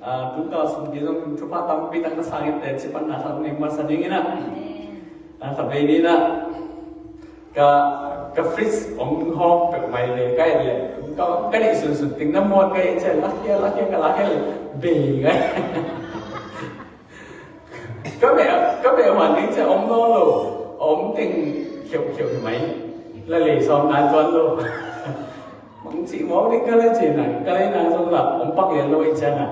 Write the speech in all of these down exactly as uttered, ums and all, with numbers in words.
Aa, tungtawn sung kei zong thupha tampi tak na sang in, teci panna khat nei masa ding in ah. Aa, khat vei ni in ah, ka, ka fridge ong hawm pek mai le, ka et le, ka, ka neih sunsun ting na muat ka et ciang, lak hia, lak hia, ka lak hia le, bei ngai. Ka beh, ka beh huan ding ciang om nawn lo, om ting khiauh khiauh hi mai. La lei sawm nai tuan lo. Bang ci mawk ding ka la ci na, ka lei na zong la om pak lian lo i ciang a.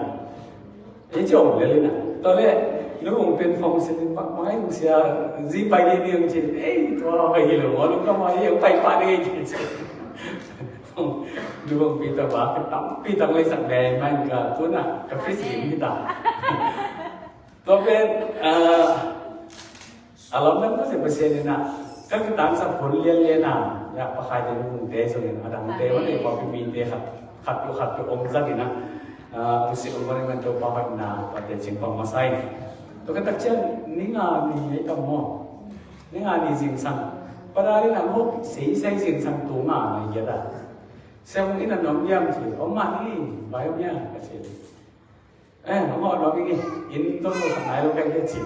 Ei ci om lian lian a. Tua le, nu hong pen phong sin pak mai hong sia, zi pai ding ding ci, ei, tua hoi hi lo, maw, nu ka mai hong pai pah ding ei ci. Nu hong pi ta ba, ka tampi tak lei sak dai man ka, tu na, ka fridge lim hi ta. Tua pen, ah, a lamdang Pasian, Pasian in ah, kan ka tangsak hun lianlian a, ya, pakhaite nungte zongin, a dangte, wan ei pawlpi mite khat, khat tu, khat tu om zak in ah, ah, om si om wan ei man Topa hotna, pate cing pang masa in. Tua ka tak ciang, ni nga ni ei kam maw. Ni nga ni zingsang. Pada rin ah, maw, sei sei zingsang tu nga ni ya da. Siang in ah nuam diam ci, om mah ni, bai om ya, ka ci. Eh, hong hawh nuam ing ei, inn tawh lo khat nai lo ka hia ci.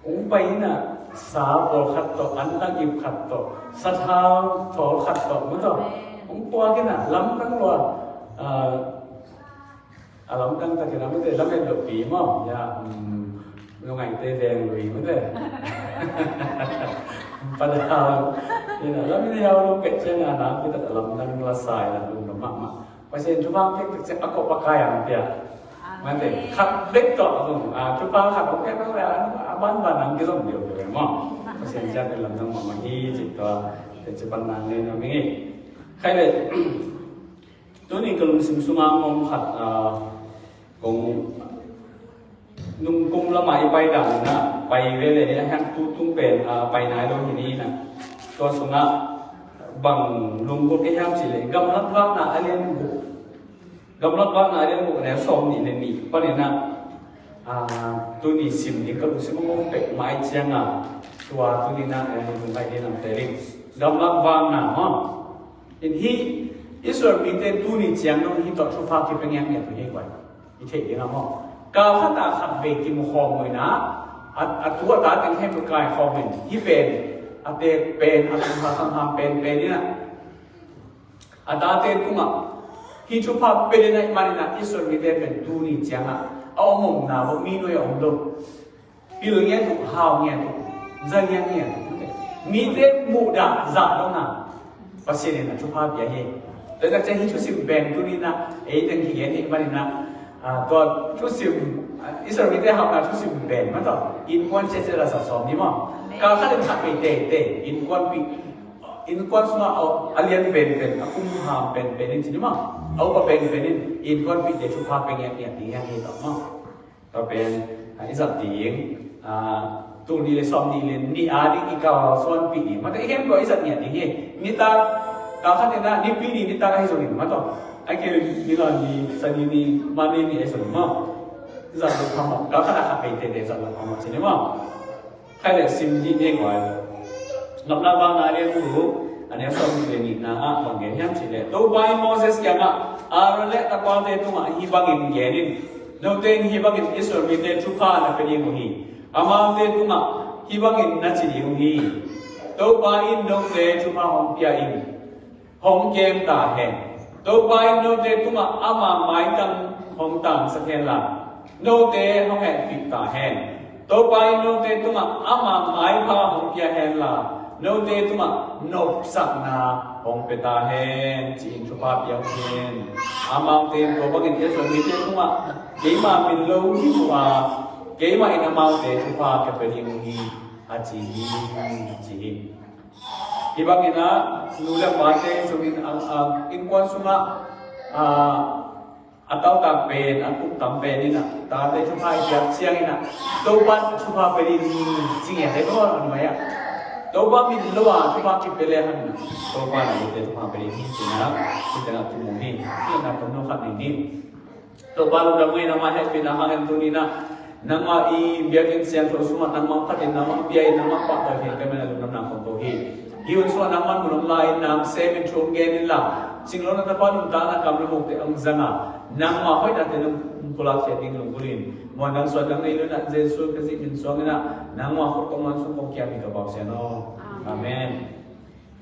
Hong pai in ah sa pawlkhat tawh, an dang ip khat tawh, sathau thawl khat tawh, maw tawh. Hong puak in ah lamdang lua, ah, a lamdang tak in ah, mate, lamet lopi maw. Ya, um, lungaite veng lui, mate. Pada, ya, lamet yau lo pek ciang a, na, mate, a lamdang la sai la, lungdam mahmah. Pasian thupha pek tak ciang a kop a kai ang pia. Mate, khat bek tawh, um, a, thupha khat hong pek tak le, a, a banban ang kizom deuh deuh maw. Pasian ciat pen lamdang mahmah hi, ci tua, te ci pan nang le na ming i. Khai le, tuni ka lungsim sungah ngom khat, a, kong Nung kum lamah i pai dan in ah, pai veve in ah, hiang tu tung pen, ah, pai nai lo hi ni in ah. Tua sungah bang lunggulh ka hiam cih leh, Gamlak Vakna a lian guk. Gamlak Vakna a lian guk, a neu sawm nih le nih panin ah, ah, tuni sim ding ka lungsim a ngom pek mai ciang a, tua tuni in ah, eh, lungngaih ding a om te ding. Gamlak Vakna, maw. In hih Israel mite tuni ciang dong hih tawh thupha kipia ngiatngiat uh hi guai. I theih ding a maw. Kal khat ah khat vei kimu khawm uh in ah, a, a tu a ta teng hemkai khawm in, hih pen, a teek pen, a tungha khangham pen pen in ah, a tate tungah hih thupha pia ding ahih manin ah, Israel mite pen tuni ciang ah a om omna bawh mi nuai a om lo. Pil ngiat uh, hau ngiat uh, za ngiat ngiat uh. Mite muhdah zah dong a Pasian in a thupha pia hi. Tua tak ciang hih thusim pen tuni in ah ei teng kigen hi manin ah, ah, tua thusim, ah, Israel mite hauhna thusim pen mah tawh innkuan ciatciat a za sawm ni maw. Kal khat in khat vei teitei, innkuanpih, innkuan sungah a, a lian penpen, a kum ham penpen in ci ni maw. A upa penpen in innkuanpihte thupha pia ngiatngiat ding hi hang hi tawh maw. Tua pen, ah, i zat ding, ah, tul nih le sawm nih le nih a ding i kalsuanpih ding. Mate i khem tua i zat ngiat ding hi. Nitak, kal khat in ah, Nipi ni nitak ahi zongin, mate. A kei le Nilawm ni, Sani ni, Mani ni ahi zongin maw. Zat lo phamawh, kal khat a khat vei teitei zat lo phamawh ci ni maw. Khai le sim dih ding guai. Gamlak Vakna a lian guk, a neu sawm nih le nihna ah bang gen hiam cih leh, Topa in Moses kiangah, Aaron le tapalte tungah hih bangin gen in, note in hih bangin Israel mite thupha na pia ding uh hi. Amaute tungah hih bangin na ci ding uh hi. Topa in note thupha hong pia in, hong kem ta hen. Topa in note tungah ama maitang hong tangsak hen la, note hong hehpih ta hen. Topa in note tungah ama maipha hong pia hen la, note tungah nopsakna hong pia ta hen, ci-in thupha pia uh hen. Amaute in tua bangin Israel mite tungah keima min lo hi uh a, keimah in amaute thupha ka pia ding uh hi, a ci hi, ci hi. Hih bangin ah, nu le pate zongin, ah, ah, innkuan sungah, ah, a tautak pen, a tuktam pen in ah, tate thupha i piak ciangin ah, Topa thupha pia ding hi ci ngiat hi lo a, a nuai ah. Topa min lo a thupha kipia le hang in ah, Topa in ah note thupha pia ding hi ci-in ah, ci-in ah kimu hi. Hih na kum no khat ning hi. Topa lungdam ing ei, nangmah hehpihna hangin tuni-in ah nangmah i biakinn siangtho sungah nangmah phatin, nangmah pia-in, nangmah pahtawi-in ka mel a lungdamna kong ko hi. Hih hun sungah nangmah mun hong la-in, na sem-in, thu hong gen inla, Singlo na tapa nuntakna kam le mukte hong zanga, nangma hoihnate nong pulak khia ding lunggulhin, muan dang suan dang nei lo inah Jesu Khazih min suang inah nangma khut kong man sung kong kiam hi ka Pasian aw. Amen.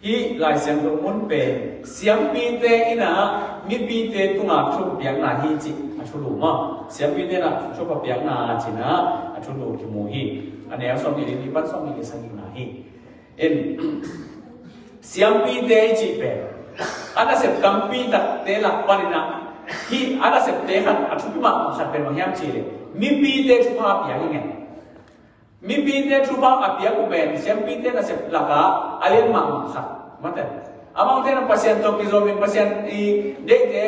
Hih Lai Siangtho mun pen siampite inah mipite tunga thu piakna hi cih a thulu maw? Siampite inah thupha piakna cinah a thulu kimu hi. A neu sawm nih le nih pan sawm nih le sagihna hi. In siampite i cih pen a nasep tampi takte lak paninah hih a nasepte khat a thupi mahmah khat pen bang hiam cihleh mipite thupha piak hi ngen. Mipite thupha a piak uh pen siampite nasep laka a lian mahmah khat mate. Amaute na Pasian tawh kizomin Pasian i deihte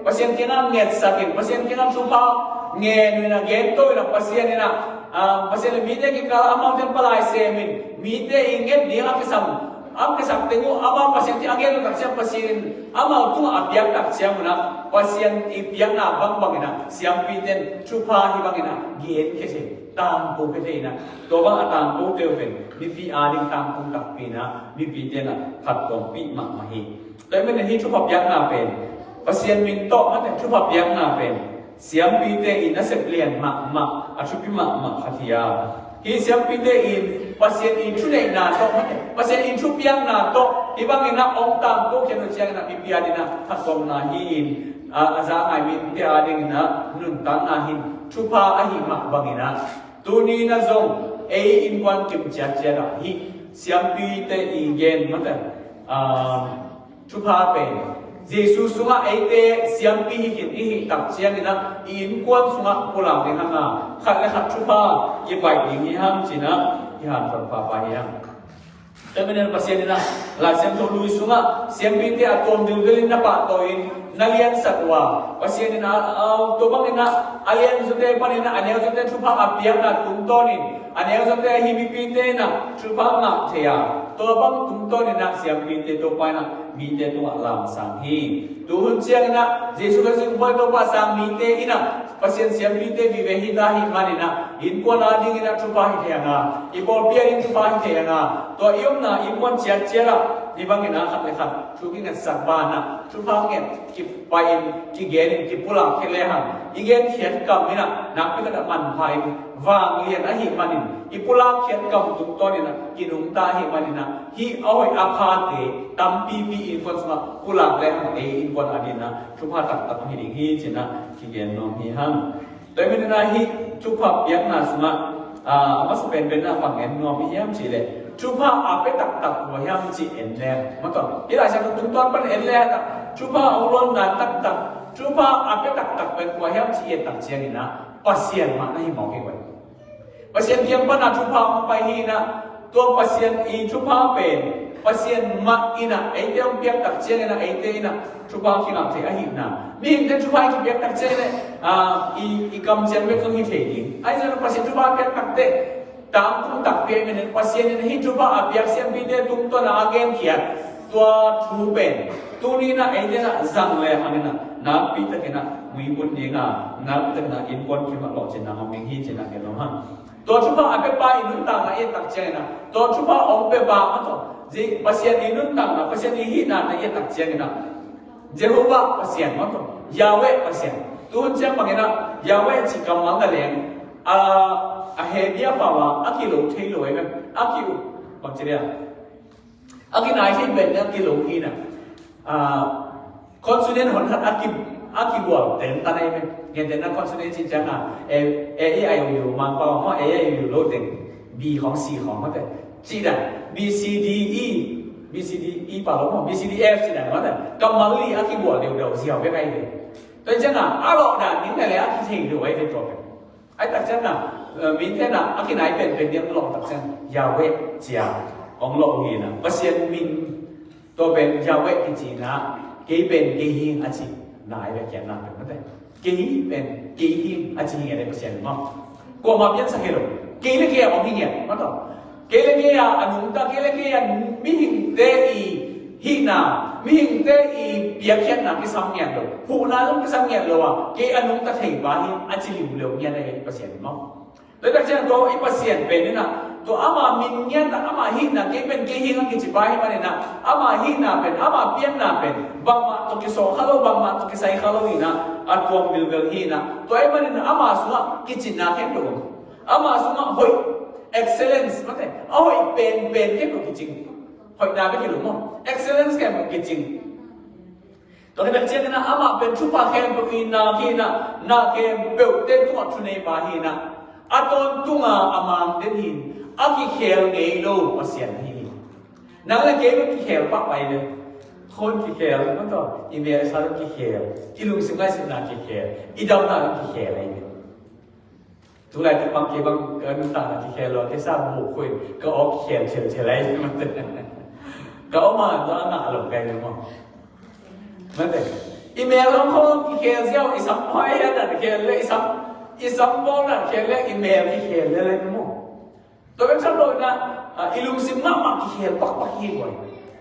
Pasian kiangah ngetsakin Pasian kiangah thupha ngen uh inah gen to inah Pasian inah, ah, Pasian le mite kikal amaute palai semin mite i nget ding a kisam a kisak teng uh amau Pasian kiang a gen uh takciang Pasian in amau tungah a piak takciang unah Pasian i piakna bangbang inah siampite in thupha hi bang inah gen khia thei tangko khia thei inah tua bang a tangkote uh pen mipi a ding tangkung takpi inah mipite inah phattuampih mahmah hi. Tua hi manin hih thupha piakna pen Pasian min tawh mate thupha piakna pen siampite i nasep lian mahmah a thupi mahmah khat hi a, hih siampite in Pasian i thuneihna tawh mate Pasian i thupiakna tawh hih bangin a hong tangko khia uh ciangin a mipi a dingin a phattuamna hi in a, a za ngai mite a dingin a nuntakna hi in thupha ahi mah bangin a tuni in a zong ei innkuan kim ciatciat ah hih siampite i gen mate, ah, thupha pen Jesu sungah eite siampi hi khin i hih tak ciangin a i innkuan sungah pulak ding hang a khat le khat thupha i baih ding hi hang ci-in a i hanthot pahpah hi hang. Tua manin Pasian in a Lai Siangtho Lui sungah siampite a tuam dilvil in na pahtawi in na liansak uh a, Pasian in a, a, tua bangin a, a lianzawte panin a, a neuzawte thupha a piakna tungtawnin a neuzawte ahi mipite in a thupha ngah thei a, tua bang tungtawnin a siampite Topa in a mite tungah lamsang hi. Tu hun ciangin a Jesu Khazih hong pawi Topa sang mite in a Pasian siampite vive hi ta ahih manin a innkuan a dingin a thupha hi thei hang a, i pawlpi a ding thupha hi thei hang a, tua i omna innkuan ciatciat ah hih bangin a khat le khat thu kingetsak banah thupha nget kipai in kigen in kipulak khia lehang i genkhiat kam in a nakpi tak a manpha in vanglian ahih manin i pulakkhiat kam tungtawnin a kinungta ahih manin a hih a hoih a phate tampipi innkuan sungah pulak lehang ei innkuan a dingin a thupha taktak hi ding hi ci-in a kigen nuam hi hang. Tua hi manin a hih thupha piakna sungah, ah, a masa penpen a bang en nuam i hiam cihleh thupha a pia taktak kua hiam cih en leng. Mataw, hih Lai Siangtho tungtawn pan en leng a thupha a hong luanna taktak, thupha a pia taktak pen kua hiam cih i et tak ciangin a Pasian mah na hi mawk hi ua. Pasian kiang pan a thupha hong pai hi in a, tua Pasian i thupha pen Pasian mah in a eite hong piak tak ciangin a eite in a thupha kingak thei ahihna. Mihingte thupha i kipiak tak ciangin a, ah, i, i kamciam bek zong hi thei ding. Ahi zongin Pasian thupha a piak tak teh tangtung takpi ahih manin Pasian in hih thupha a piak siampite tungtawn a a genkhiat tua thu pen tuni in a eite in a zang lehang in a nakpi takin a muibun ding a, nakpi takin a innkuan kim a lawhcinna hong ding hi ci-in a gen nuam hang. Tua thupha a piapa i nuntakna i et tak ciangin a, tua thupha hong piapa mataw, Pasian i nuntakna, Pasian i hihnate i et tak ciangin a, Jehovah Pasian mataw, Yahweh Pasian. Tu hun ciang bangin a Yahweh cih kammal na leng, a, a Hebrew pau a a kilo thei lo e, a ki, bangci dia, a kinai thei pen a kilo hi in a, ah, consonant honkhat a ki, a kigual teng tan ahi pen. Gentehna consonant cih ciang a, e, e, i, o, u, Mangpau maw, e, i, o, u lo teng, B khawng, C khawng mate. Cih dan B C D E, B C D E pau lo maw, B C D F cih dan mate. Kammal li a kigual deudeu ziau bek ahi ve. Tua ciang a a lawh dan in na le a kithei lo ahi ve tua pen. Ahi tak ciang a, eh, mite in a a kinai penpen ding hong lawh tak ciang Yahweh ci-a hong lawh uh hi in a, Pasian min tua pen Yahweh kici in a, kei pen kei hi ing a ci, nai le kiatna pen mate. Kei pen kei hi ing a ci hi ngiat e Pasian maw. Kuamah piansak hi lo. Kei le kei a om hi ngiat mataw. Kei le kei a a nungta, kei le kei a mihingte i hihna, mihingte i piakkhiatna kisam ngiat lo, huhna zong kisam ngiat lo a, kei a nungta theipa hi a ci liuleu ngiat ahi Pasian maw. Tua tak ciang tua i Pasian pen in ah, tua ama min ngiat ah, ama hihna kei pen kei hing a kici pa hi manin ah, ama hihna pen, ama pianna pen bangmah tawh kisawh kha lo, bangmah tawh kisai kha lo hi in ah, a tuam vilvel hi in ah, tua ahih manin ah ama sungah kicinna khempeuh om. Ama sungah hoih, excellence, mate, a hoih penpen khempeuh kicing. Hoihna bek hi lo maw, excellence khempeuh kicing. Tua khit tak ciangin ah amah pen thupha khempeuh i nak hi in ah, na khempeuhte tungah thuneipa hi in ah, a tawntunga a mang den hi in, a kikhel ngei lo Pasian hi. Nang le kei bek kikhel pah pai le. Khon kikhel, man tawh i mel sa kikhel, i lungsim ngaihsutna kikhel, i damna kikhel ahi ve. Tulai te bang kei bang ka nuntakna kikhel lo, kei sa bu khuin ka awk kikhel thilthil ahi mate. Ka awk ma tua a ngah lo kai le maw. Mate. I mel hong khong kikhel ziau, i sam hoi hian na kikhel le, i sam, i sam bawng na kikhel le, i mel kikhel le le maw. Tua bek tham lo in ah, i lungsim mahmah kikhel pakpak hi guai.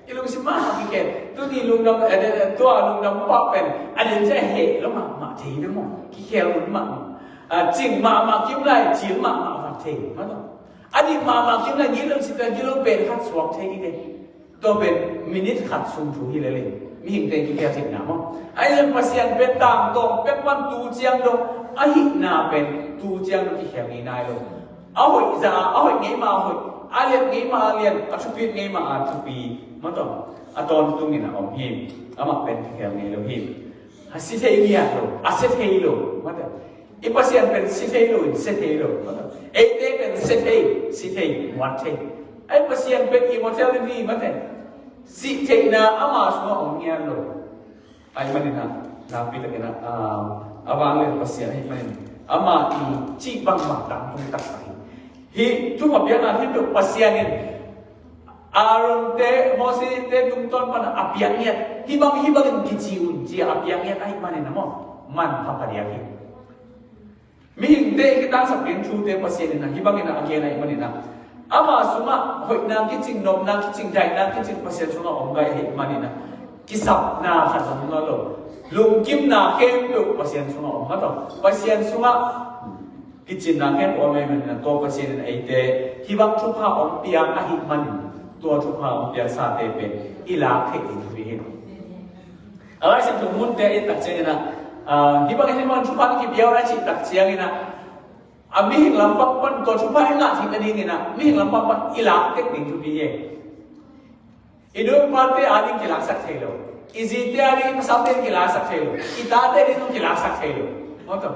I lungsim mahmah kikhel. Tuni lungdam, eh, tua lungdam pak pen a den ciang heh lo mahmah thei hi maw. Kikhel un mahmah. Ah, cing mahmah kim lai, cil mahmah vang thei, mah tawh. A dik mahmah kim lai, gilo cita gilo pen khat suak thei hi de. Tua pen minute khat sung thu hi lel in. Mihingte kikhel theihna maw. Ahi zong Pasian pen tangtawng pek pan tu ciang dong, a hihna pen tu ciang dong kikhel ngei nai lo. A hoih zah a hoih ngei mah a hoih, a lian ngei mah a lian, a thupi ngei mah a thupi, mah tawh a tawntung in a om hi. Amah pen kikhel ngei lo hi. A si thei ngiat lo, a sia thei lo, mah tawh. I Pasian pen si thei lo in sia thei lo, mah tawh. Eite pen sia thei, si thei, muat thei. Ahi Pasian pen immortality, mah tawh. Sih theihna ama sungah om ngiat lo. Ahi manin ah, nakpi takin ah, ah, a vanglian Pasian ahi manin, ama i cih bangmah tangtung taktak hi. Hih thupha piakna hi tuk Pasian in Aaron te, Moses te tungtawn pan a piak ngiat, hih bang, hih bangin kici un ci a piak ngiat ahi manin ah maw, manpha phadiak hi. Mihingte i kitangsap ding thute Pasian in ah hih bangin ah a gen ahi manin ah, ama sungah hoihna kicing, nopna kicing, daihna kicing Pasian sungah om gai ahi manin ah, kisapna khat zong om lo. Lungkimna khempeuh Pasian sungah om, mah tawh. Pasian sungah kicinna khempeuh om ahi manin ah, tua Pasian in eite hih bang thupha hong piak ahi manin, tua thupha hong piaksate pen i lak theih ding thupi hi. A Lai Siangtho munte i et tak ciangin ah, ah, hih bang, hih bang thupha kipia un a cih tak ciangin ah, a mihing lampang pan tua thupha i ngah theih nadingin ah, mihing lampang pan i lak tek ding thupi hi. I nu i pate a ding kilaksak thei lo. I zite a ding, i pasalte kilaksak thei lo. I tate a ding kilaksak thei lo. Mah tawh.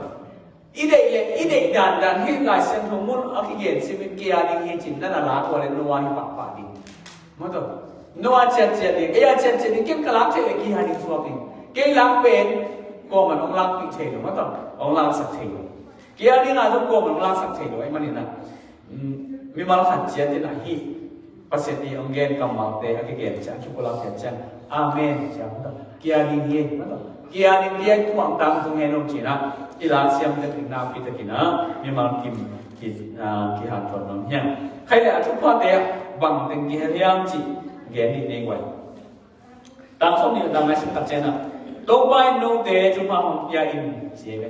I deih le, i deih dandan hi Lai Siangtho mun a kigen simin kei a ding hi cin, na na lak ua le Noah hi pahpah ding. Mah tawh. Noah ciatciat ding, ei a ciatciat ding, ken ka lak theih le kei a ding suak ding. Kei lak pen kuaman hong lakpih thei lo, mah tawh. Hong laksak thei lo. Kei a ding a zong kuaman hong laksak thei lo, ahi manin ah. Mm, mimal khat ciat in ah hih Pasian i hong gen kammalte a kigen ciang, a kipulak ciat ciang, amen ciang, mah tawh. Kei a ding hi, mah tawh. Kei a ding hi, kei a kuang tangtung hen om ci in ah, i lak siam tek ding nakpi takin ah, mimal kim ki, ah, kihanthawn nuam hi hang. Khaile a thuphate ah bang teng kihel hiam cih gen dih ni guai. Tang sawm nih, tang nai sawm tak ciang ah, Topa in note thupha hong pia in, ci hi ve.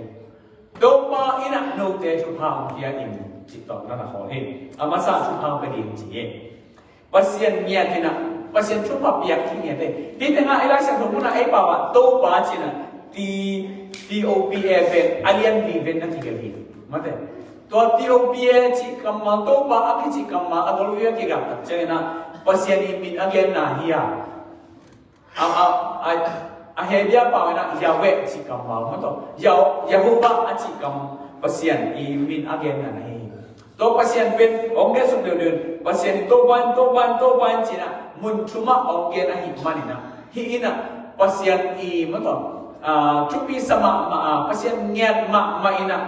Topa in ah note thupha hong pia in, cih tawh na na khawl hi. A masa thupha hong pia ding ci hi. Pasian ngiat in ah, Pasian thupha piak hi ngiat hi. Hih tengah i Lai Siangtho mun ah ei pau ah Topa ci in ah, T, T O P A pen a lian vive na kigelh hi. Mate. Tua T O P A cih kammal, Topa a kicih kammal a gol vive a kigamtat ciangin ah, Pasian i min a genna hi a. A, a, a, a Hebru pau in ah Yahweh cih kammal, mah tawh. Yah-, Jehovah a cih kam Pasian i min a genna na hi. Tua Pasian pen hong gen suk deuhdeuh in, Pasian in Topa in, Topa in, Topa in ci in ah, mun thum ah hong gen ahih manin ah, hih in ah Pasian i, mah tawh, ah, thupi sa mahmah a, Pasian ngiat mahmah in ah,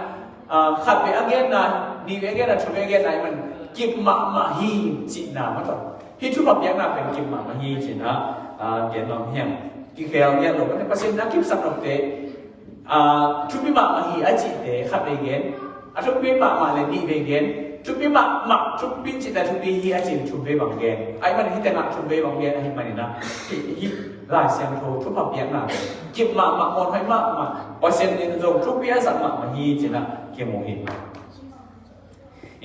ah, khat vei a genna, nih vei a genna, thum vei a genna ahih manin kip mahmah hi cihna, mah tawh. Hih thupha piakna pen kip mahmah hi ci in ah, ah, gen nuam hi hang. Kikhel ngiat lo, Pasian in a kipsak nopte, ah, thupi mahmah hi a cihte khat vei gen, a thupi mahmah le nih vei gen, thupi mahmah, thupi cihte thupi hi a cih thum vei bang gen. Ahih manin hih tengah thum vei bang gen ahih manin ah, hih, hih Lai Siangtho thupha piakna pen kip mahmah, muanhuai mahmah, Pasian in zong thupi a sak mahmah hi ci in ah kimu hi.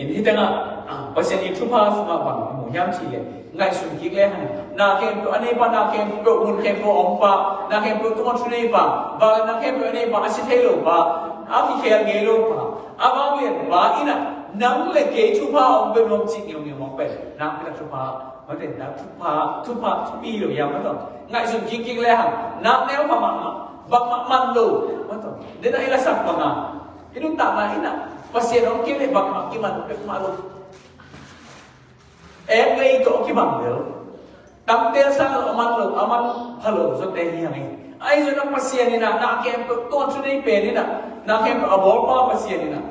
Hih tengah, ah, Pasian i thupha sungah bang mu hiam cih leh, ngaihsun kik le hang, na khempeuh a neipa, na khempeuh mun khempeuh a ompa, na khempeuh tungah thuneipa, bang na khempeuh a neipa, a si thei lopa, a kikhel ngei lopa, a vanglianpa in ah nang le kei thupha a hong pe nuam cih ngeungeu mawk pen, nakpi tak thupha, mate, nak thupha, thupha thupi lo hiam, mate. Ngaihsun kik kik le hang, nak neu mahmah, bangmah man lo, mate. Dena i lasak banga i nuntakna in ah Pasian hong kei leh bangmah kiman pek mah lo. Ek lei tawh kibang lel. Tangtel sang lo, a man lo, a man pha lo zawte hi hang hi. Ahi zongin ah Pasian in ah na khempeuh tawh thunei pen in ah, na khempeuh a bawlpa Pasian in ah,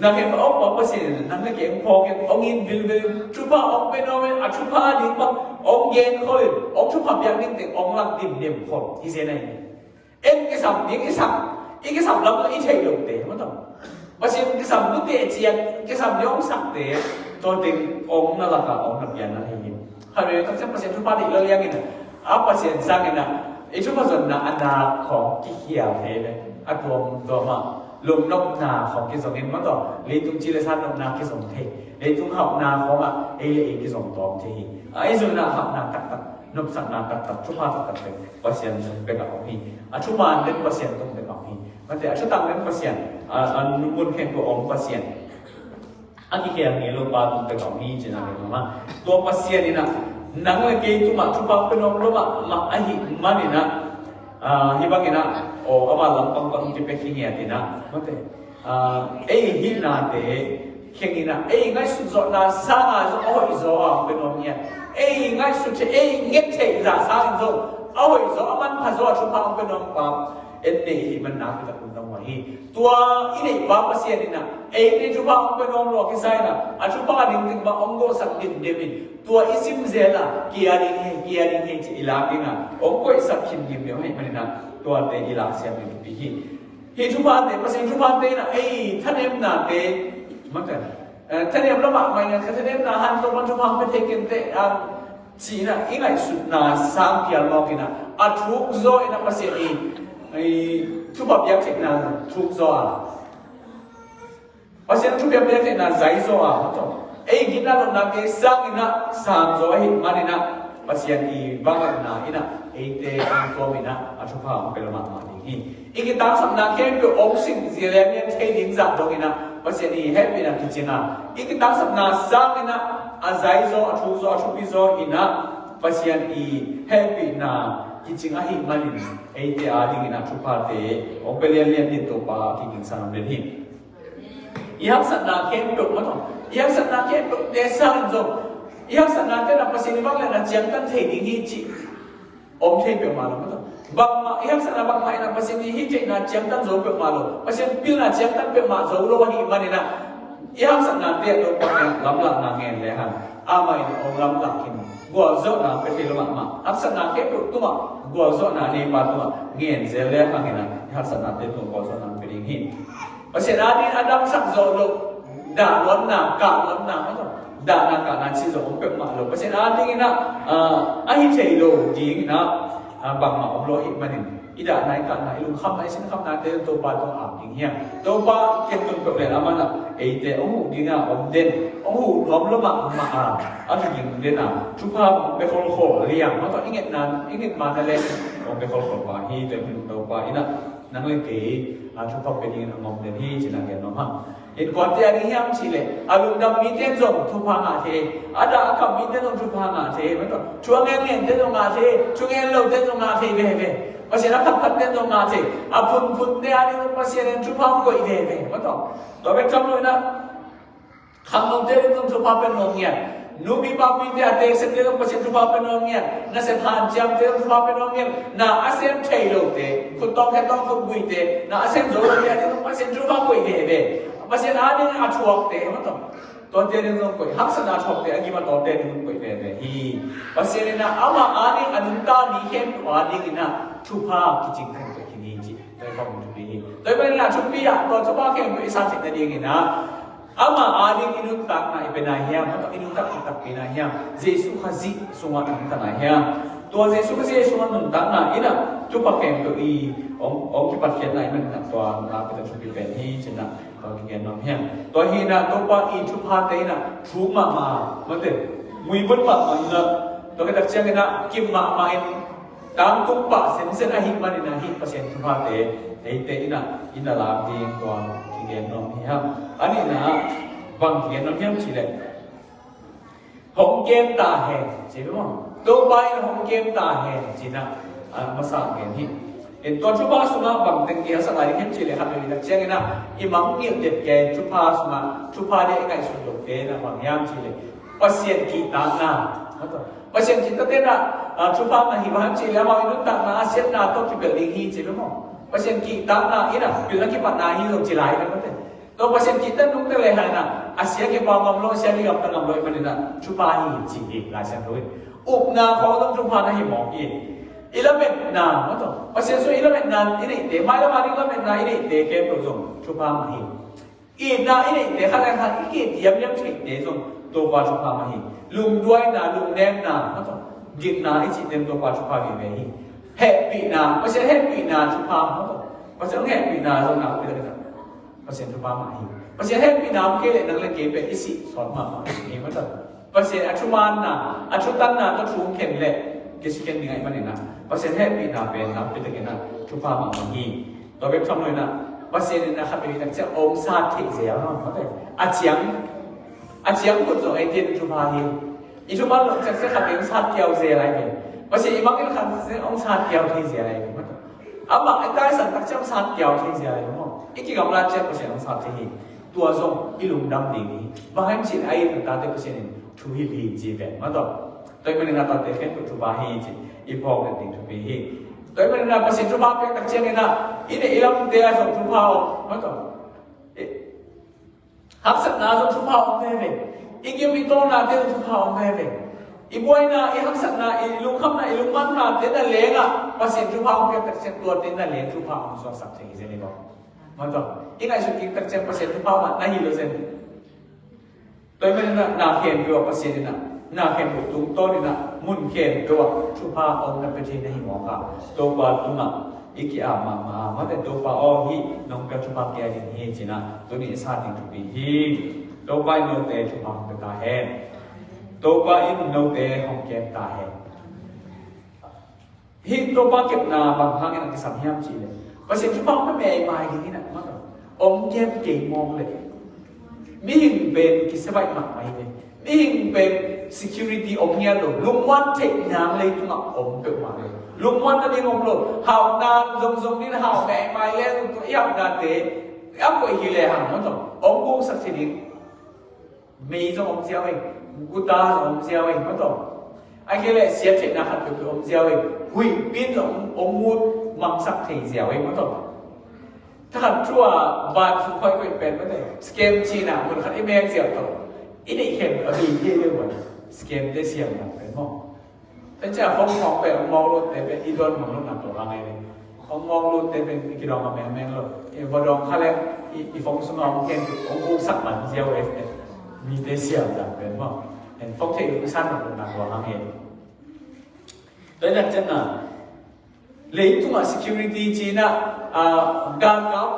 na khempeuh a ompa Pasian in ah, nang le kei hong phawk in, hong in vilvel in, thupha hong pe nuam in, a thupha ding bang hong genkhol in, hong thupha piak ding teng hong lak dimdem khol hi zen ahi. En kisam ding i sak, i kisam lam i theih lote, maw taw. Pasian kisam nute ciat, kisam ding hong sakte, tua teng hong na lak a, hong na pian na hi hi. Khat vei tak ciang Pasian thupha deih lo liang in a, a Pasian sang in a, i thupha zonna a nak khawng kikhial thei ve, a tuamtuam a, lungnopna khawng kizong in, maw taw, leitung ci le sa nopna kizong thei, leitung hauhna khawng ah ei le ei kizong tawm thei hi. A, ei zonna hauhna taktak, nopsakna taktak, thupha taktak pen Pasian sung bek a om hi. A thuman pen Pasian tung bek a om hi. Mate, a thutang pen Pasian, a, a mun khempeuh a om Pasian, a kikhel ngei lopa tung bek a om hi, cih na pen om a. Tua Pasian in a, nang le kei tungah thupha pe nuam lo mahmah ahih manin a, a, hih bangin a, aw, ama lampang pan hong kipia khin ngiat in a, mate. A, ei hih nate kheng in a, ei ngaihsut zawhna sanga zong a hoih zaw a hong pe nuam ngiat. Ei ngaihsut theih, ei nget theih zah sangin zong a hoih zaw, a manpha zaw a thupha hong pe nuam pa en nei i hih man nakpi tak lungdam huai hi. Tua i neih pa Pasian in a, eite thupha hong pe nuam lo a kisai in a, a thupha ding ding bang hong gawhsak dimdem in, tua i sim zel a, kia ding hi, kia ding hi, ci i lak ding a, hong koihsak khin dimdem ahih manin a, tuate i lak siam ding thupi hi. Hih thuphate, Pasian thuphate in a, ei thanemnate, mate, eh, thanem lo mahmah in a, ka thanemna han Topa'n thupha hong pia thei kei inteh, a, ci in a, i ngaihsutna sang phial mawk in a, a thuk zaw in a, Pasian i, i thupha piak theihna thuk zaw a, Pasian thupha piak theihna zai zaw a, maw taw. Ei gitna lohnate sang in a, sang zaw ahih manin a, Pasian i vangliatna in a, eite hong tuam in a, a thupha hong pe lo mahmah ding hi. I kitangsapna khempeuh hong sing zia lianlian thei ding zah dong in a, Pasian i hehpihna kicing a, i kitangsapna sang in a, a zai zaw, a thuk zaw, a thupi zaw in a, Pasian i hehpihna kicing ahih manin, eite a ding in a thuphate hong pe lianlian ding Topa a kiging sang den hi. I haksatna khempeuh, maw taw, i haksatna khempeuhte sangin zong, i haksatnate in a Pasian i vangliatna ciangtan thei ding hi cih om thei peuhmah lo, maw taw. Bangmah, i haksatna bangmah in a Pasian i hih theihna ciangtan zo peuhmah lo, Pasian pilna ciangtan peuhmah zo lo ahih manin a, i haksatnate ah Topa in lamlahna ngen le hang, amah in hong lamlak khin, gualzawhna pia thei lo mahmah. Haksatna khempeuh tungah, gualzawhna neipa tungah ngen zel le hang in a, i haksatnate tungah gualzawhna pia ding hi. Pasian a ding a damsak zawh loh, dahluatna, kahluatna, maw taw, dahna kahna cih zawh om peuhmah lo. Pasian a ding in a, ah, a hi thei lo ding in a, ah, bangmah om lo ahih manin, i dahna, i kahna, i lungkhamna, i sinkhamnate Topa tungah ap ding hi hang. Topa kiang tun peuh leh amah in a, eite hong huh ding a om den, hong huh nuam lo mahmah a, a kiging den a, thupha hong pe kholkhol liang, maw taw, i ngetna, i nget ma na leh hong pe kholkhol pa hi. Tua ahih manin Topa in a, nang le kei, a, thupha pe dingin a ngawm den hi, ci-in a gen nuam hang. Innkuante a ding hiam cih leh, a lungdam mite in zong thupha ngah thei, a dah a kam mite in zong thupha ngah thei, maw taw, thu a ngen ngente in zong ngah thei, thu ngen lote in zong ngah thei veve. Pasian a phatphatte in zong ngah thei, a phunphunte a ding zong Pasian in thupha hong koih veve, maw taw. Tua bek tham lo in a, khangnote ding zong thupha pe nuam ngiat. Nupi papite a teksette zong Pasian thupha pe nuam ngiat. Nasep hanciamte zong thupha pe nuam ngiat. Na a sem thei lote, khut tawng khe tawng khut buite, na a sem zo lote a ding zong Pasian thupha koih veve. Pasian a ding a thuakte, maw taw, tuate ding zong koih, haksatna thuakte a gim a tawlte ding zong koih veve hi. Pasian in a amah a ding a nungta mi khempeuh a ding in a thupha kicing khempeuh khin hi ci. Tua i thupi hi. Tua i thupi a, tua thupha khempeuh i sa theihna ding in a, amah a ding i nuntakna i pe nai hiam, i nuntak taktak pi nai hiam, Jesu Khazih sungah i nuntak nai hiam. Tua Jesu Khazih sungah nuntakna in a, thupha khempeuh i hong, hong kipatkhiatna i manna tua na pen a thupi pen hi, ci-in a. Kigen nuam hiam? Tua hi inah Topa i thuphate inah thuk mahmah, mate, muibun mahmah inah, tua khit tak ciang inah kim mahmah in, tangtung pah sensen ahih man inah hih Pasian thuphate eite inah i na lak ding tua kigen nuam hiam? A nihna ah bang kigen nuam hiam cih leh, hong kem ta hen, ci maw? Topa in hong kem ta hen, ci inah, a, masa gen hi. In tua thupha sungah bang teng i haksat lai ding hiam cih leh, khat vei tak ciang inah i mangngilh det kei thupha sungah, thupha dia i ngaihsut lote inah bang hiam cih leh, Pasian kihtakna. Pasian kihtakte inah, a, thupha mah hi, bang hiam cih leh amau i nuntakna ah siatna tawh kipelh ding hi, ci maw? Pasian kihtakna inah pilna kipatna hi zong ci lai inah, mate. Tua Pasian kihtak nungta le hang inah a sia kipa ngam lo, a sia kigamta ngam lo ahih man inah thupha hi ci hi Lai Siangtho in. Upna khawng zong thupha na hi mawk hi. I lametna, maw taw, Pasian sung i lametna i neihte, mailam a ding lametna i neihte khempeuh zong thupha mah hi. Itna i neihte, khat le khat i ki-it liamliam theihte zong Topa thupha mah hi. Lungduaina, lungnemna, maw taw, gitna i cihte in Topa thupha veve hi. Hehpihna, Pasian hehpihna thupha, maw taw, Pasian hehpihna zong na upih taktak Pasian thupha mah hi. Pasian hehpihna om kei leh nang le kei pen i sih sawt mahmah hi, maw taw. Pasian a thumaanna, a thutanna tawh thu hong khen leh kisi khen ding ahih man inah Pasian hehpihna pen na upih taktak inah thupha mahmah hi. Tua bek tham lo inah Pasian inah khat vei tak ciang hong sat theih zel, maw taw. A ciang, a ciang khut zong eite in thupha hi. I thuman loh ciang ciang khat vei hong sat kiau zel lai hi. Pasian i mangngilh khat ciang hong sat kiau thei zel lai hi, maw taw. Amah i taisan tak ciang sat kiau thei zel hi maw. I kigamlat ciang Pasian hong sat thei hi. Tua zong i lungdam ding hi. Bang hiam cih leh a itna tate Pasian in thuhilh hi ci pen, maw taw. Tua ahih man inah tate khempeuh thupha hi ci i phawk den ding thupi hi. Tua ahih man inah Pasian thupha piak tak ciang inah i neih i lamte ah zong thupha om, maw taw. Haksatna zong thupha om veve. I gim i tawlnate zong thupha om veve. I buaina, i haksatna, i lungkhamna, i lungmannate na lengah Pasian thupha hong piak tak ciang tuate na leng thupha hong suaksak thei hi zen hi maw. Maw taw, i ngaihsut kik tak ciang Pasian thupha mah na hi lo zen. Tua ahih man inah na khempeuh ah Pasian inah, na khempeuh tungtawn inah mun khempeuh ah thupha hong na pia thei na hi mawk a, Topa tungah i ki-ap mahmah a, maw taw, Topa aw, hih nong pia thupha kei a ding hi ci inah tuni i sat ding thupi hi. Topa in note thupha hong pia ta hen. Topa in note hong kem ta hen. Hih Topa kepna bang hangin a kisam hiam cih leh, Pasian thupha hong pia meimai ding inah, maw taw, hong kem kei mawk leh mihing pen kisia baih mahmah hi ve. Mihing pen security om ngiat lo. Lungmuan theih nang leitungah om peuhmah lo. Lungmuan nading om lo. Hauhna zongzong ding, hau meimai le zong tua i hauhnate a koih hi lehang, maw taw, hong guksak thei ding. Mei zong om ziau ei. Guta zong om ziau ei, maw taw. Ahih kei leh siat theihna khat peuhpeuh om ziau ei. Huihpi in zong hong mut mangsak thei ziau ei, maw taw. Thakhat thu a ban sung khawng koih pen, maw taw, scam cihna mun khat i mek ziau tawh i neih khem a bei thei leh wan scam te siam nak pen maw. Tua ciang phone khawng pen hong mawk lote pen i dawn mang loh nak tua hang ei. Hong mawk lote pen i kidawng a mengmeng lo. I va dawng kha leh i, i phone sungah hong ken, hong guksak man ziau ei. Mite siam nak pen maw. Phone theih loh i san nak loh nak tua hang ei. Tua ciang ciang na leitungah security cihna, ah, galkap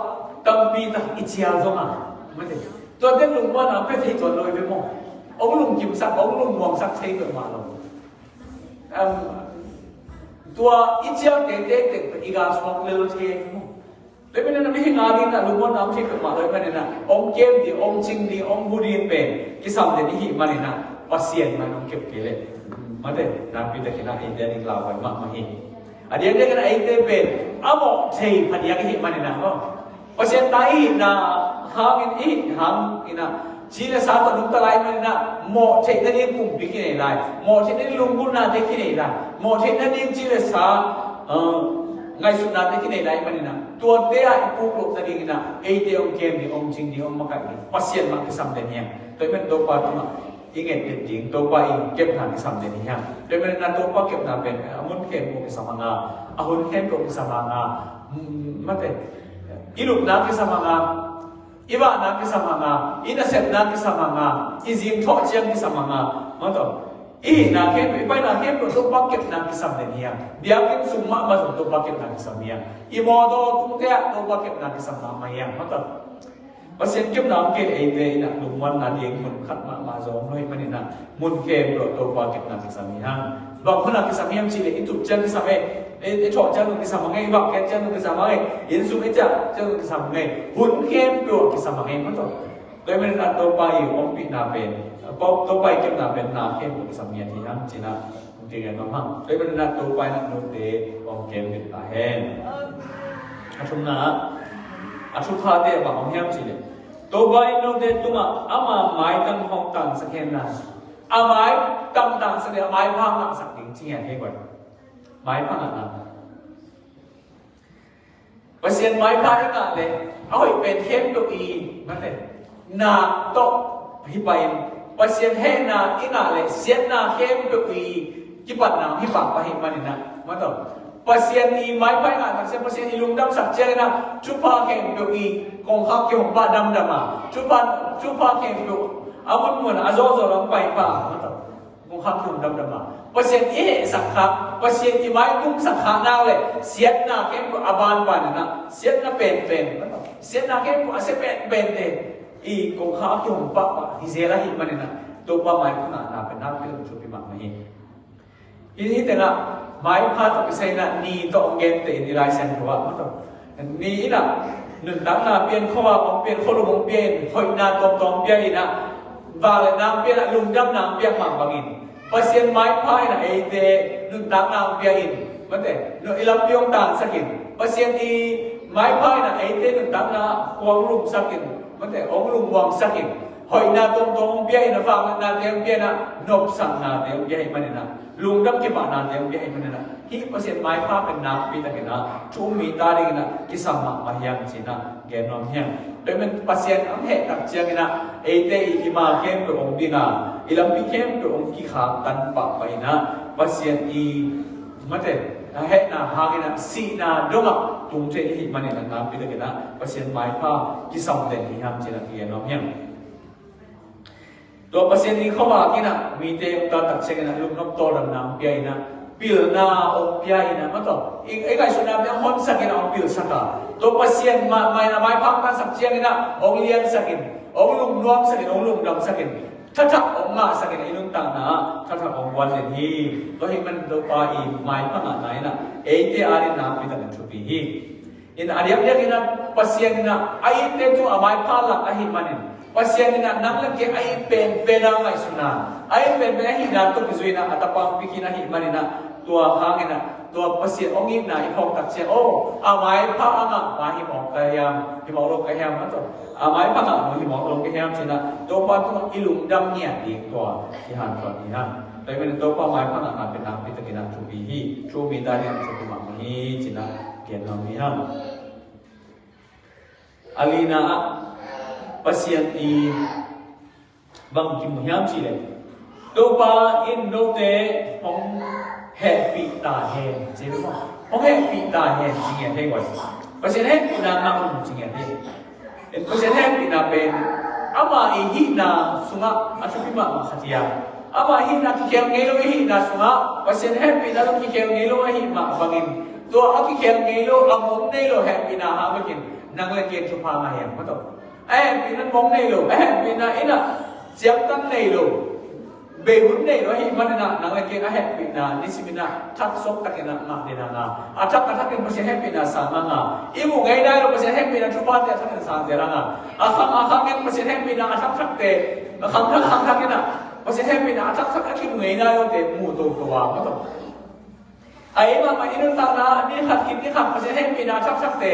tampi tak i cial zongah, maw taw, tuate lungmuanna pia thei tuan lo hi ve maw. Hong lungkimsak, hong lungmuangsak thei peuhmah lo. Um, tua i cial teitei teng i gal suak lel thei hi maw. Tua ahih man inah mihing a ding inah lungmuanna om thei peuhmah lo ahih man inah hong kem ding, hong cing ding, hong hu ding pen kisam den i hih man inah Pasian mah in hong kep kei leh, maw taw, nakpi takin ah eite a ding lauhuai mahmah hi. A diakdiak inah eite pen a mawh thei phadiak i hih man inah maw, Pasian ta i hihna hangin, i hih hang inah ci le sa tawh nungta lai man inah mawh theih nading pumpi kinei lai, mawh theih nading lunggulhnate kinei lai, mawh theih nading ci le sa, uh, ngaihsutnate kinei lai man inah tuate ah i puk loh nading inah eite hong kem ding, hong cing ding, hong makaih ding Pasian mah kisam den hi hang. Tua ahih man Topa tungah i nget den ding, Topa i kepna kisam den hi hang. Tua ahih man inah Topa kepna pen a mun khempeuh kisam hang a, a hun khempeuh kisam hang a, mm, maw taw, i lupna kisam hang a, i vahna kisam hang a, i nasepna kisam hang a, i zingthawh ciang kisam hang a, maw taw, i hihna khempeuh, i paina khempeuh Topa kepna kisam den hi hang. Biakinn sung mahmah zong Topa kepna kisam hi hang. I mawtaw tungte ah Topa kepna kisam mahmah hi hang, maw taw. Pasian kepna om kei eite in ah lungmuanna ding mun khat mahmah zong om lo ahih manin ah mun khempeuh Topa kepna kisam hi hang. Bang hun ah kisam hiam cih leh i tup ciang kisam e, i, i thawh ciang zong kisam a ngei, i vak khiat ciang zong kisam a ngei, i inn sung i ciah ciang zong kisam a ngei, hun khempeuh ah kisam a ngei mah tawh. Tua ahih manin ah Topa i ompihna pen, Topa i kepna pen na khempeuh kisam ngiat hi hang ci-in ah hong kigen nuam hang. Tua ahih manin ah Topa in ah note hong kem vet ta hen. A thumna ah, a thuphate ah bang om hiam cih leh, Topa in note tungah ama maitang hong tangsak hen la, a maitang tangsak leh a maipha ngahsak ding ci ngiat hi guai. Maipha ngahna. Pasian maipha i ngah leh a hoih pen khempeuh i, mate, na tawh hi pah in, Pasian hehna i ngah leh siatna khempeuh i kipatna hi pah pah ahih manin ah, mate, Pasian i maipha i ngah tak ciang, Pasian i lungdamsak ciangin ah thupha khempeuh i kongkhak kihong pah damdam a, thupha, thupha khempeuh a munmun a zawhzawh lam pai pah, mate. Kongkhak kihong damdam a, Pasian i hehsak kha, Pasian i maitungsak kha nak leh siatna khempeuh a banban in ah, siatna penpen, siatna khempeuh a sia penpente i kongkhak kihong pahpah hi zel ahih manin ah, Topa maipha ngahna pen nakpi takin thupi mahmah hi. Hih, hih tengah maipha tawh kisai in ah ni tawh hong gente in i Lai Siangtho ah, mate, ni in ah nuntakna pia in, khuavak hong pia in, khualung hong pia in, hoihna tuamtuam hong pia in ah, vak le nang pia in ah, lungdamna hong piak mah bangin, Pasian maipha in ah eite nuntakna hong pia in, mate, no, i lampi hong tangsak in, Pasian i maipha in ah eite nuntakna hong lungsak in, mate, hong lungmuangsak in, hoihna tuamtuam hong pia in ah, vak le nangte hong pia in ah, nopsaknate hong pia ahih manin ah, lungdam kipahnate hong pia ahih manin ah, hih Pasian maipha pen nakpi takin ah thu um mite adingin ah kisam mahmah hiam ci-in ah gen nuam hi hang. Tua ahih manin Pasian hong heh tak ciangin ah eite i, i ma khempeuh hong ding a, i lampi khempeuh hong kikhaktan pahpah in ah, Pasian i, mate, a hehna hangin ah sihna dongah tung thei i hih manin ah nakpi takin ah Pasian maipha kisam den hi hang ci-in ah kigen nuam hi hang. Tua Pasian i khuavak in ah mite hong tan tak ciangin ah lungnop tawldamna hong pia in ah, pilna hong pia in ah, mate, i, i ngaihsutnate hong honsak in ah hong pilsak a, tua Pasian ma, mai, a maipha hong tansak ciangin ah hong liansak in, hong lungnuamsak in, hong lungdamsak in, thathak hong ngahsak in ah, i nuntakna ah thathak hong guan den hi. Tua ahih manin Topa i maipha ngahna in ah eite adingin nakpi takin thupi hi. In a diakdiak in ah Pasian in ah a itte tungah a maipha lak ahih manin, Pasian in ah nang le kei a it penpen a ngaihsutna, a it penpen a hihna tawh kizui in ah a tapa hong pia khin ahih manin ah, tua hangin ah tua Pasian hong itna i phawk tak ciang, oh, a maipha a ngah pa hi mawk ka hiam, hi mawk lo ka hiam, mate, a maipha ngah nu hi mawk lo ka hiam ci-in ah Topa tungah i lungdam ngiat ding tua i hanthawn hi hang. Tua ahih manin Topa maipha ngahna pen nakpi takin ah thupi hi, thu um mite adingin thupi mahmah hi ci-in ah gen nuam hi hang. A lina ah Pasian i bang kimu hiam cih leh, Topa in note hong hehpih ta hen ci hi maw? Hong hehpih ta hen ci ngiat hi guai. Pasian hehpihna ngah un ci ngiat hi. Pasian hehpihna pen ama i hihna sungah a thupi mahmah khat hi a, ama hihna kikhel ngei lo i hihna sungah Pasian hehpihna zong kikhel ngei lo ahih mah bangin, tua a kikhel ngei lo, a mong nei lo hehpihna hang bekin nang le kei thupha ngah hiam, mate? A hehpihna mong nei lo, a hehpihna in ah ciangtan nei lo, beihun nei lo ahih manin ah nang le kei a hehpihna nisim in ah thak suak takin ah ngah den hang a, a thak a thakin Pasian hehpihna sang hang a, i muh ngei nai lo Pasian hehpihna thuphate a thakin sang zel hang a, a khang a khang in Pasian hehpihna a thakthakte, a khangthak khangthak in ah Pasian hehpihna a thakthak a kimu ngei nai lote mu toto a, mate. A i mahmah i nuntakna ni khat khit ni khat Pasian hehpihna thakthakte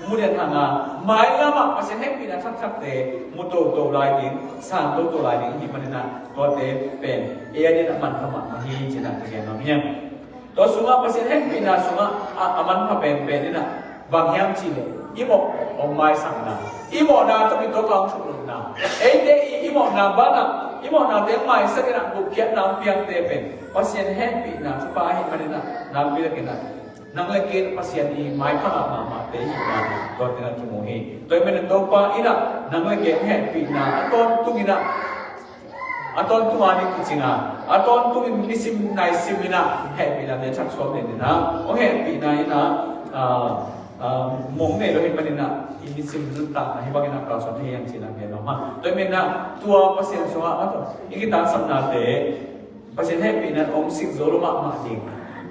mu den hang a, mailam ah Pasian hehpihna thakthakte mu toto lai ding, sang toto lai ding i hih manin ah tuate pen ei adingin a manpha mahmah hi ci-in ah ka gen nuam hi hang. Tua sungah Pasian hehpihna sungah a, a manpha penpen in ah bang hiam cih leh, i mawh hong maisakna, i mawhna tawh kituak a hong thuknopna, eite i, i mawhna banah, i mawhnate hong maisak in ah gupkhiatna hong piangte pen Pasian hehpihna thupha ahih manin ah nakpi takin ah nang le kei Pasian i maipha ngah mahmahte i hihna tuate in ah kimu hi. Tua ahih manin Topa in ah nang le kei hehpihna a tawntung in ah, a tawntung a ding kicing a, a tawntung in nisim naisim in ah hehpihnate thak suak den in ah, hong hehpihna in ah, ah, Mong nei lo hi manin ah i nisim nuntakna hi bangin ah kalsuan hi hang cih na gen lo ma. Tua hi manin ah tua Pasian sungah a tua i kitangsapnate Pasian hehpihna hong sik zo lo mahmah ding.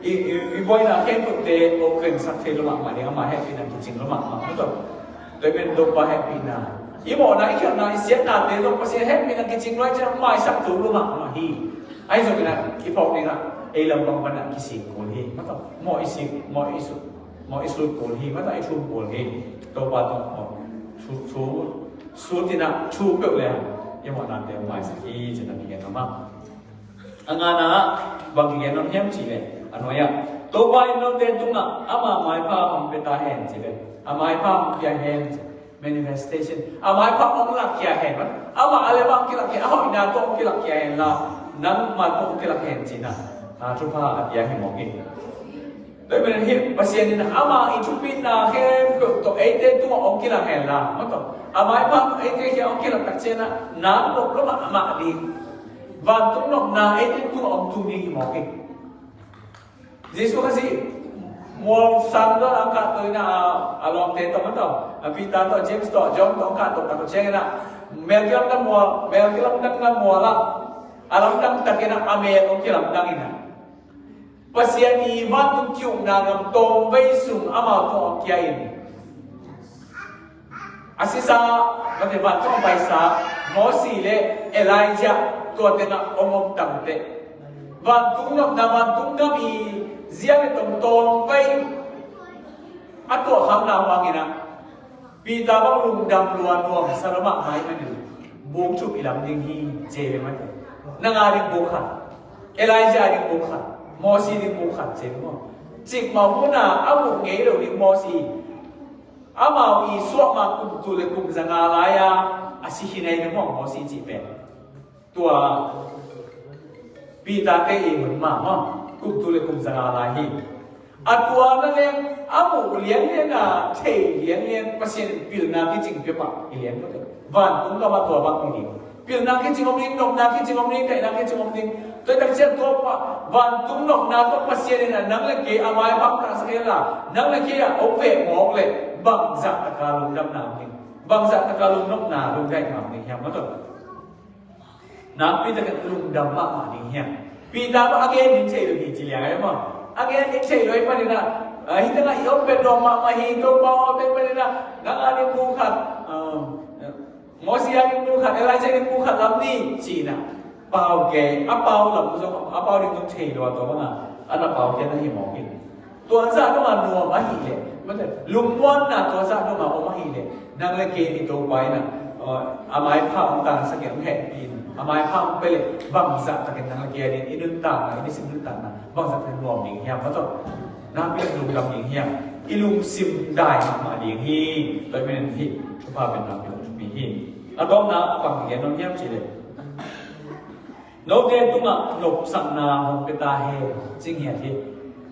I, i, i buaina khempeuhte hong khensak thei lo mahmah ding, ama hehpihna kicing lo mahmah. Tua hi manin Topa hehpihna, i mawhna, i khialhna, i siatnate zong Pasian hehpihna kicing lo ahih ciangin maisak zo lo mahmah hi. Ahi zongin ah i phawk dingah ei lam bang pan ah kisik kul hi. Mawh i sik, mawh i suk, mawh i suk kul hi. Mawh i suk kul hi. Topa tawh mawh suk, suk, suk in ah thu peuh le i mawhnate maisak hi cih na kigen a ma. A ngana ah bang kigen nuam hiam cih leh, a nuai ah Topa in note tungah ama maipha hong pia ta hen cih leh, a maipha hong pia hen cih, manifestation, a maipha hong lakkhia hen. Amah a le amah hong kilakkhia, a hoihna tawh hong kilakkhia hen la, nangmah tawh hong kilak hen cih na, a, thupha a pia hi mawk hi. Tua hi manin hih Pasian in ama i thupina khempeuh tawh eite tungah hong kilak hen la, mawh tawh a maipha tawh eite kiang hong kilak tak ciangin ah nang nop lo mahmah ding, vantung nopna eite tungah hong tung ding hi mawk hi. Jesuh Khazih mual sang tawh a hong kahto in ah, a lawmte tawh, mawh tawh, a Peter tawh, James tawh, John tawh hong kahto, kahto ciangin ah mel kilamdang mual, mel kilamdang mual ah a lamdang takin ah a mel hong kilamdang in ah Pasian i vantung ki-ukna gam tawmvei sung amau tungah hong kia in, a sisa, mate, vantung a paisa Mosi le Elijah tua tengah hong om tangte, vantung nopna, vantung gam i zia le tawm tawmvei a tuahkhakna hangin ah Peter bang lungdam lua nuamsa lo mahmah ahih manin buk thum i lam ding hi, ci ve mate. Nang a ding buk khat, Elijah a ding buk khat, Mosi ding buk khat, ci ve maw. Cikmah hun a a muh ngei lo ding Mosi, amau i suahma kum tul le kum zanga lai-a a si khin ahi ve maw, Mosi cih pen. Tua Peter te i hun mah maw, kum tul le kum zanga lai hi. A tua na leng a muh lianlian a, thei lianlian, Pasian in pilna kicing pia pah hi lian mawh tawh. Vantung gam ah tua bang hi ding. Pilna kicing om ding, nopna kicing om ding, daihna kicing om ding. Tua hi tak ciang tua pa, vantung nopna tawh Pasian in ah nang le kei a maipha hong tangsak hen la, nang le kei ah hong veh mawk leh bangzah taka lungdamna om ding, bangzah taka lungnopna, lungdaihna om ding hiam, mawh tawh. Nakpi takin lungdam mahmah ding hiam? Peter bang a gen ding thei lo hi ci liang ahi maw. A gen ding thei lo ahih manin ah, ah, hih tengah i om pen nuam mahmah hi, Topa aw, tua ahih manin ah nang a ding buk khat, ah, Mosi a ding buk khat, Elijah a ding buk khat lam ni ci-in ah pau kei, a pau lam zong, a pau ding zong thei lo a, tua bang a, a na pau kei na hi mawk in. Tua zah dong a nuam ahih leh, mate, lungmuanna tua zah dong a om ahih leh, nang le kei in i Topa in ah, uh, a maipha hong tangsak in, hong hehpih in, a maipha hong pia leh bangzah takin nang le kei a ding i nuntakna, i nisim nuntakna bangzah takin nuam ding hiam, mate, nakpi lungdam ding hiam? I lungsim dai mahmah ding hi. Tua ahih manin hih thupha pen nakpi thupi hi. A tawpna a bang gen nuam hiam cih leh, note tungah nopsakna hong pia ta hen, ci ngiat hi.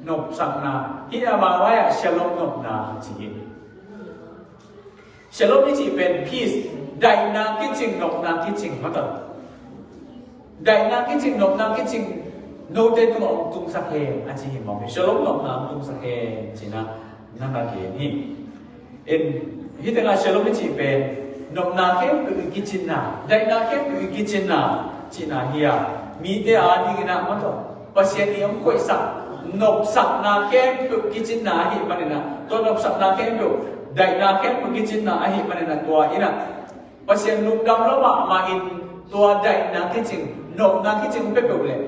Nopsakna, hih a Malay ah shalom nopna ci hi. Shalom i cih pen peace, daihna kicing, nopna kicing, mate. Daihna kicing, nopna kicing, note tungah hong tungsak hen a ci hi mawk hi. Shalom nopna hong tungsak hen ci-in ah na gen hi. In, hih tengah shalom i cih pen nopna khempeuh i kicinna, daihna khempeuh i kicinna cihna hi a, mite a dingin ah, mate, Pasian i hong koihsak nopsakna khempeuh kicinna ahih manin ah, tua nopsakna khempeuh, daihna khempeuh kicinna ahih manin ah, tua in ah Pasian lungdam lo mahmah in tua daihna kicing, nopna kicing peuhpeuh leh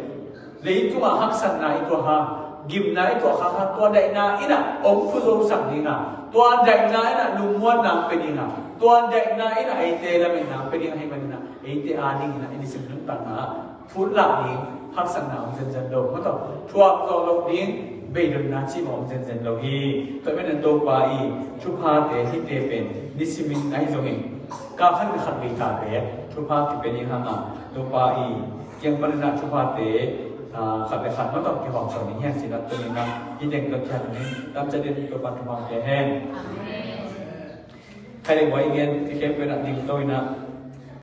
leitungah haksatna i tuah hang, gimna i tuah hang, tua daihna in ah hong phuzosak ding a, tua daihna in ah lungmuanna hong pia ding a, tua daihna in ah eite lametna hong pia ding ahih manin ah, eite a dingin ah i nisim nuntakna ah phut lah ding haksatna om zenzen lo, mate, thuak zawh loh ding beidonna cih mah om zenzen lo hi. Tua ahih manin Topa i thuphate hihte pen nisimin ahi zongin, kal khat le khat vei ta pen thupha kipia ding hang a, Topa i kiang panin ah thuphate, ah, khat le khat mah tawh kihawmsawn ding hi hang ci-in ah tuni-in ah hih teng tawh kiang ding, tam ciat in Topa thupha pia hen. Khai le buai i gen i khempeuh in ah dingto in ah